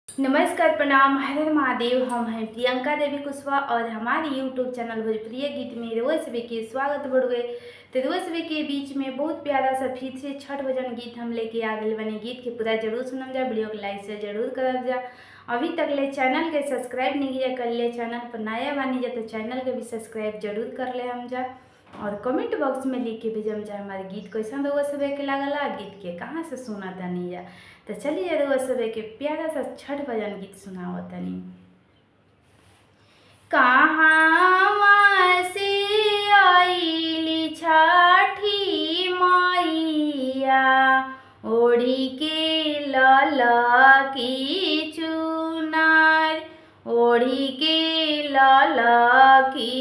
नमस्कार, प्रणाम, हर हर महादेव। हम हैं प्रियंका देवी कुशवाहा और हमारे यूट्यूब चैनल भोजपुरिया गीत में रोज सभी के स्वागत बढ़ गए। तो रोज सभी के बीच में बहुत प्यारा सा फिर से छठ भजन गीत हम लेके आ गए बने। गीत के पूरा जरूर सुनम जा, वीडियो के लाइक से जरूर करब जा। अभी तक ले चैनल के सब्सक्राइब नहीं किया कर ले, चैनल पर नया बानी जा तो चैनल के भी सब्सक्राइब जरूर कर ले हम जा और कमेंट बॉक्स में लिख के भेजम जा हमारे गीत कैसन रउआ सभे के लागला, गीत के कहाँ से सुना तनी जा। तो चलिए रउआ सभे के प्यारा सा छठ भजन गीत सुनाओ तनी। कहाँ से आइली छठी मैया, ओढ़ी के लल की चुनार, ओढ़ी के लल की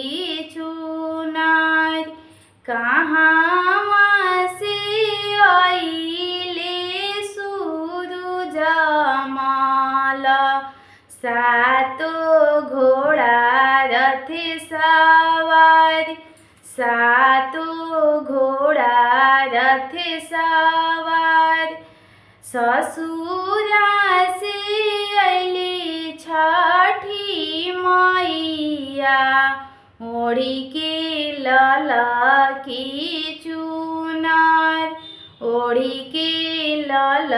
चुनार। कहाँ से आइले सूरज माला, सातो घोड़ा रथ सवार, सातो घोड़ा रथ सवार। ससुरा से अली छठी मैया, ओढ़ी के लल की चुनार, ओढ़ी के लल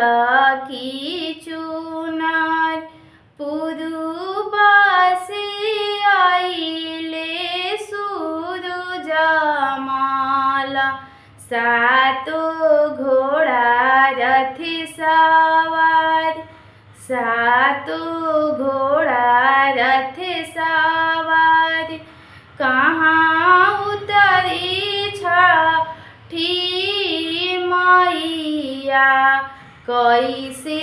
की चुनार। पुरुबा से आइले सूरज माला, सातो घोड़ा रथ सवार, सातो घोड़ा रथ सवार। कहाँ उतरी छठी मैया, कैसे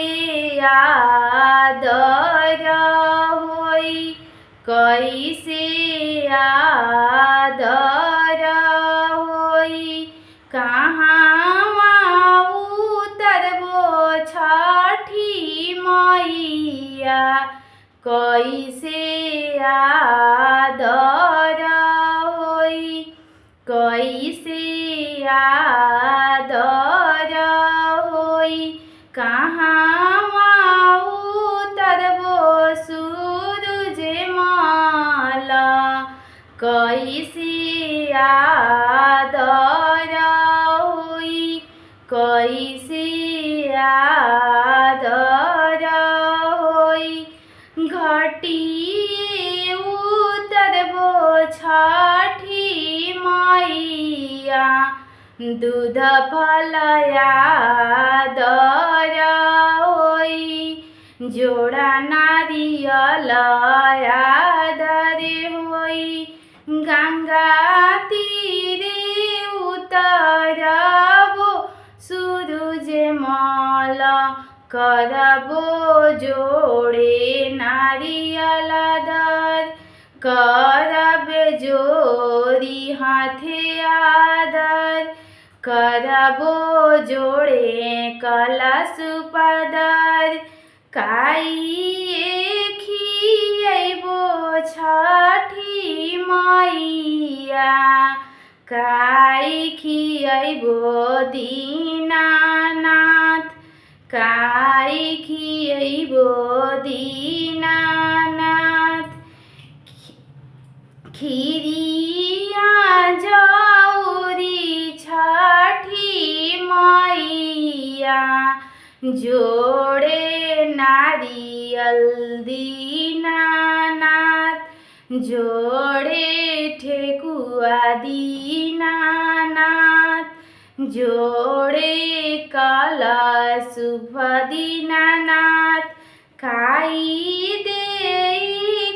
आदर होई, कैसे आदर होई। कहाँ उतरबो छठी मैया, कैसे आदर होई, कैसे आदर होई। कहाँ उतरबो सूरज माला, कैसे आदर होई, कैसे आदर होई। घटी उतरबो छठी मैया, दूध फलया दर होई, जोड़ा नारियल आदर होई। गंगा तीरे उतरबो सूरज माला, करबो जोड़े नारियल दर, करब जोरी हाथे आदर, करबो जोड़े कलश पदर। काइए खियबो छठी मैया, काई खियबो दीनानाथ, काई खियबो दीनानाथ। खीरिया जौरी छठी मैया, जोड़े नारियल दीनानाथ, जोड़े ठेकुआ दीनानाथ, जोड़े कलश दीनानाथ। खाई दे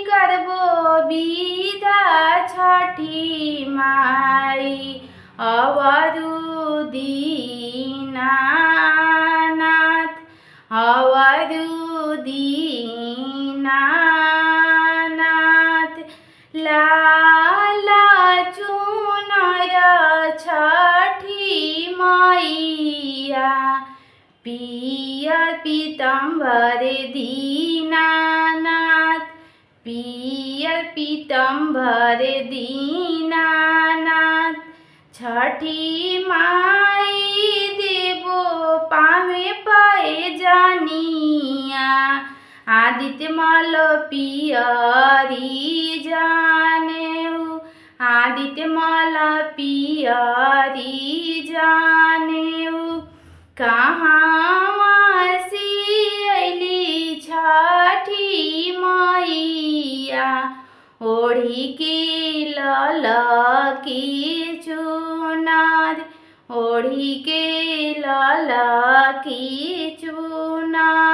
करबो विदा छठी माई, अवरु दीनानाथ, अवरु दीनानाथ। लाला चुनर छठी मैया, पियर पीतम्बर दीनानाथ, पियर पीतम्बर दीनानाथ। छठी माई देबो पामे पाए जानिया, आदित्य मल पियरी जाने, आदित्य मल पियरी जाने। कहाँ से अइली छठी मैया, ओढ़ी के ललकी चुनार, ओढ़ी के ललकी चुनार।